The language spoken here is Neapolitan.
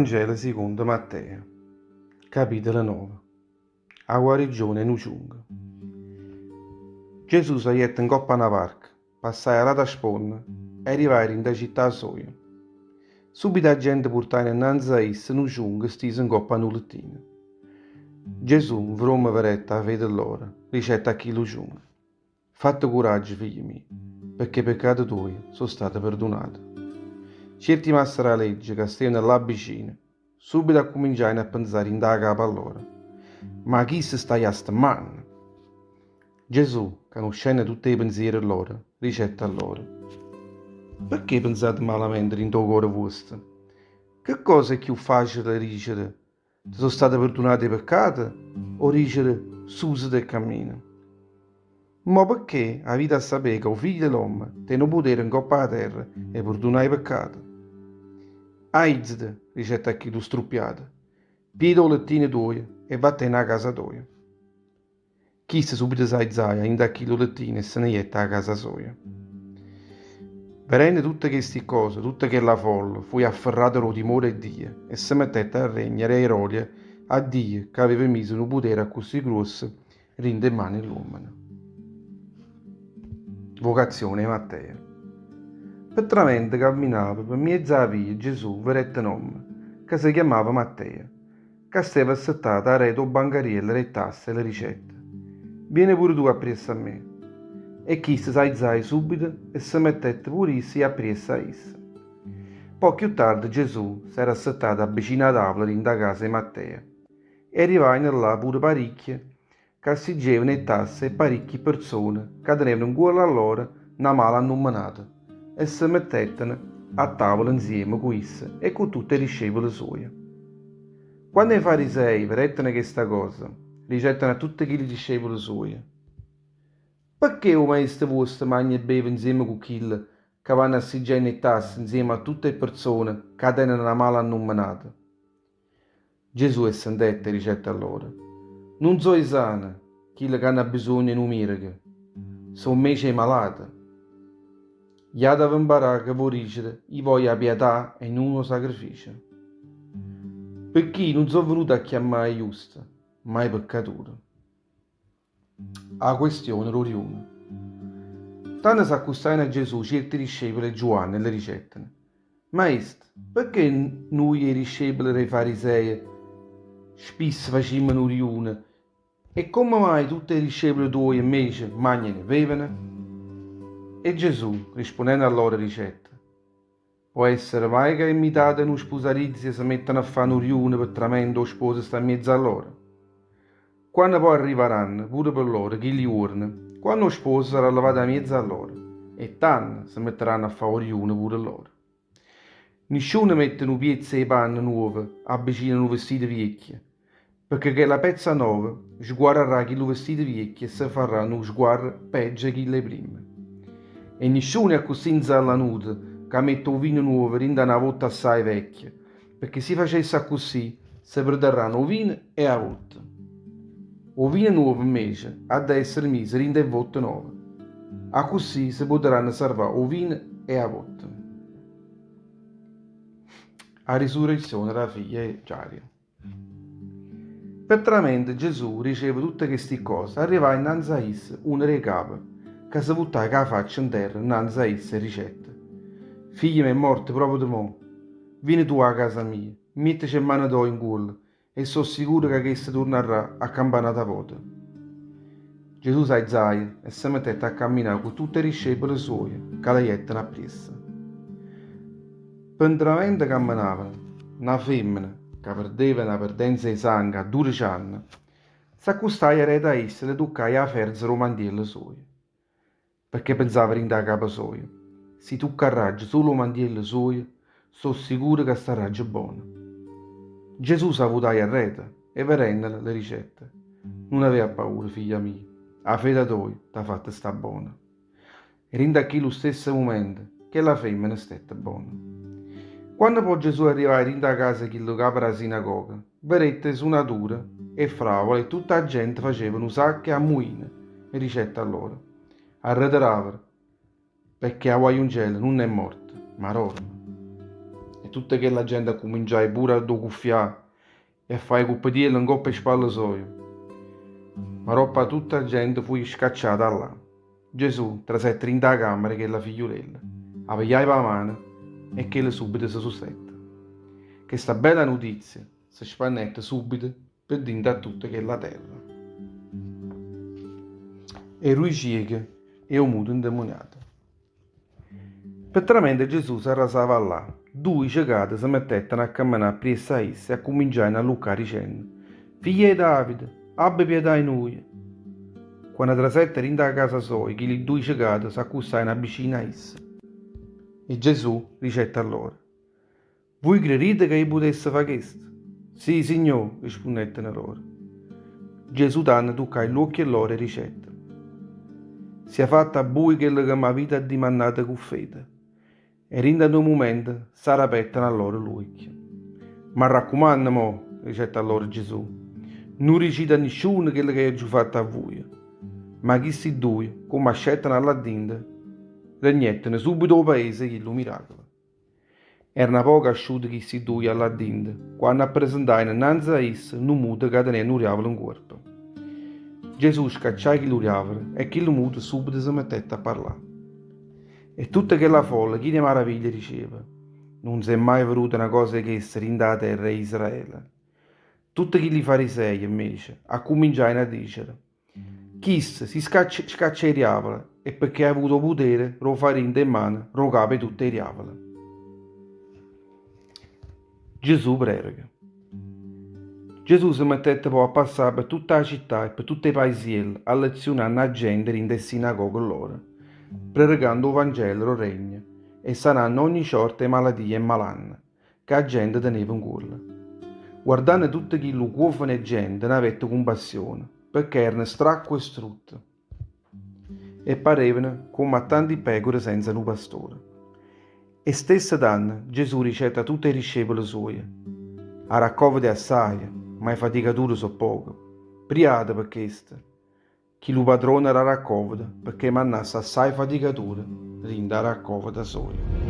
Vangelo sicondo Matteo, capitolo 9. 'A guarigione 'e nu ciunco. Gesù sagliette 'ncopp' a na varca, passaje a l'ata sponda e arrivaje dint' 'a città soja. Subito 'a gente purtaje 'nnanze a isso nu ciunco stiso 'ncopp' a nu lettino. Gesù 'nfromme vedette 'a fede lloro, dicette a chillu ciunco, Fatte curaggio, figlio mio, pecché 'e peccate tuoje so' state perdunate. Cierti maste d' 'a legge ca stevano là vicino, subito accuminciajeno a penzà dint' 'a capa lloro, Ma chisto sta jastemmanno! Gesù, canuscenno tutt' 'e penziere lloro, dicette a lloro, Pecché penzate malamente dint' 'o core vuosto? Che cosa è cchiù facile dicere, Te so' state perdunate 'e peccate o dicere, Susete e cammina? Mo pecché avite 'a sapé ca 'o Figlio 'e l'ommo tene 'o putere 'ncopp' 'a terra 'e perdunà 'e peccate. Aizete, dicette a chillu struppiato, pigliate 'o lettino tuojo e vattenne 'a casa toja. Chisto subito s'aizaje 'a dint' a chillu lettino e se ne jette 'a casa soja. Vedenno tutte chesti cose, tutta chella folla fuje afferrata d' 'o timore 'e Dio e se mettette a regnere 'e grolia a Dio ca aveva miso nu putere accussì gruosso dint' 'e mane 'e ll'uommene. Vocazione 'e Matteo. Pe tramente camminava pe mmiez' 'a via Gesù vedette n'ommo ca se chiammava Matteo ca steva assettato areto 'o bancariello d' 'e tasse e le dicette, Viene pure tu appriesso a me. E chisto s'aizaje subito e se mettette pure isso 'i appriesso a isso. Po' cchiù tarde Gesù s'era assettato abbicino 'a tavola dint' 'a casa 'e Matteo e arrivajeno là pure paricchie ca assiggevano 'e tasse e paricchie perzone ca tenevano 'ncuollo a lloro na mala annummenata e se mettetteno a tavola 'nzieme cu isso e cu tutte 'e discepole suoje. Quanno 'e farisei vedetteno chesta cosa, dicetteno a tutte chilli discepole suoje, Pecché 'o Maestro vuosto magna e beve 'nzieme cu chille ca vanno assiggenno 'e tasse 'nzieme a tutte 'e perzone ca teneno na mala annummenata? Gesù 'e sentette e dicette a loro, Nun so' 'e sane chille c'hanno abbisuogno 'e nu miereco, so' 'mmece 'e malate. Jate a ve 'mparà che vo' dicere, I' voglio 'a pietà e nun 'o sacrificio. Pecché i' nun so' venuto a chiammà 'e juste, ma 'e peccature. 'A questione d' 'o riuno. Tanno s'accustajeno a Gesù cierti discepole 'e Giuanne e le dicetteno, Maestro, pecché nuje 'e discepole d' 'e Fariseje spisso facimmo nu riuno e comme maje tutte 'e discepole tuoje 'mmece magnano e veveno? E Gesù, rispunnenno a loro, dicette, Po' essere maje ca 'e mmitate 'e nu spusarizio se metteno a fà nu riuno pe tramente 'o sposo sta 'mmiez'a lloro? Quanno po' arrivaranno, pure pe lloro, chilli juorne, quanno 'o sposo sarrà levato 'a miez'a lloro, e tanno se metteranno a fà 'o riuno pure lloro. Nisciuno mette nu piezzo 'e panno nuovo abbicino a nu vestito viecchio, pecché chella pezza nova sguarrarrà chillu vestito viecchio e se farrà nu sguarro peggio 'e chillo 'e primma. E nisciuno è accussì 'nzallanuto ca mette 'o vino nuovo dint' 'a na votta assaje vecchia, pecché si facesse accussì se perdarranno 'o vino e 'a votta. 'O vino nuovo 'mmece ha da essere miso dint' 'e votte nove, accussì se putarranno sarvà 'o vino e 'a votta. A risurrezione d' 'a figlia 'e Giairo. Pe tramente Gesù diceva tutte chesti ccose, arrivaje 'nnanze a isso uno d' 'e cape, ca se vuttaje cu 'a faccia 'nterra 'nnanze a isso e dicette, Figliemo è morto proprio mo. Viene tu 'a casa mia, miettece 'e mmane toje 'ncuollo e so' sicuro ca chesto turnarrà a campà n'ata vota. Gesù s'aizaje e se mettette a camminà cu tutte 'e discepole suoje ca le jetteno appriesso. Pe 'ntramente cammenavano, na femmena, ca perdeva na perdenza 'e sanghe 'a dudece anne, s'accustaje areto a isso e le tuccaje 'a ferza d' 'o mantiello suojo, pecché penzava dint' 'a capa soja, Si tuccarraggio sulo 'o mantiello suojo, so' sicuro ca starraggio bona. Gesù s'avutaje arreto e vedennola le dicette, Nun avè appaura, figlia mia, 'a fede toja t'ha fatto sta bona. E dint' a chillu stesso mumento chella femmena stette bona. Quanno po' Gesù arrivaje dint' 'a casa 'e chillu capo d' 'a sinagoga, vedette 'e sunature 'e fravole e tutta 'a gente faceva nu sacco 'e ammuina e dicette a loro, Arreteravere, pecché 'a guagliuncella nun è morta, ma dorme. tutta chella gente accuminciaje pure a 'o cuffià e a fà 'e cuppetielle 'ncopp' 'e spalle soje. Ma doppo tutta 'a gente fuje scacciata 'a là. Gesù trasette dint' 'a cammera 'e chella figliulella, 'a pigliaje p' 'a mano e chella subito se susette. Chesta bella nutizia se spannette subito pe dint' a tutta chella terra. E duje cieche e 'o muto 'ndemoniato. Pe tramente Gesù s'arrasava 'a là, duje cecate se mettettero a cammenà appriesso a isso e accuminciajeno a alluccà dicenno, Figlio 'e Davide, abbe pietà 'e nuje! Quanno trasette dint' 'a casa soja, chilli duje cecate s'accustajeno vicino a isso. E Gesù dicette a loro, Vui crerite ca io putesse fa chesto? Sì, Signò, rispunnetteno loro. Gesù tanno tuccaje ll'uocchie lloro e dicette, Sia fatto a buje chello ca m'avite addimannato cu fede. E dint' a nu mumento s'arapetteno a loro ll'uocchie. M'arraccumanno mo, dicette a loro Gesù, nun dicite a nisciuno chello ca io aggio fatto a vuje. Ma chisti duje, comme ascetteno 'a llà dinto, regnetteno subito 'o paese 'e chillu miracolo. Erano poco asciute chisti duje 'a llà dinto, quanno appresentajeno 'nnanze a isso nu muto ca teneva nu diavolo 'ncuorpo. Gesù scacciaje chillu diavolo e chillu muto subito se mettette a parlà. E tutta chella folla china 'e maraviglia diceva, Nun s'è maje veduta na cosa 'e chesta dint' 'a terra 'e Israele. Tutte chilli fariseje, invece, accumminciajeno a dicere, Chisto, si scaccia 'e diavule, è pecché ha avuto 'o putere d' 'o fà dint' 'e mmane d' 'o capo 'e tutt' 'e diavule. Gesù prereca. Gesù se mettette po' a passà pe tutta 'a città e pe tutt' 'e paisielle, allezziunanno 'a gente dint' 'e sinagoghe loro, prerecando 'o Vangelo d' 'o Regno e sananno ogni ciorta 'e malatia e malanno ca 'a gente teneva 'ncuollo. Guardanno tutto chillu cuofano 'e gente n'avette cumpassione, pecché erano stracque e strutte e parevano comm' a tanti pecore senza nu pastore. E stesso tanno Gesù dicette a tutt' 'e discepole suoje, 'A raccoveta è assaje, ma 'e faticature so' poche. Priate pe chesto, chillu padrone d' 'a raccoveta, pecché mannasse assaje faticature dint' 'a raccoveta soja.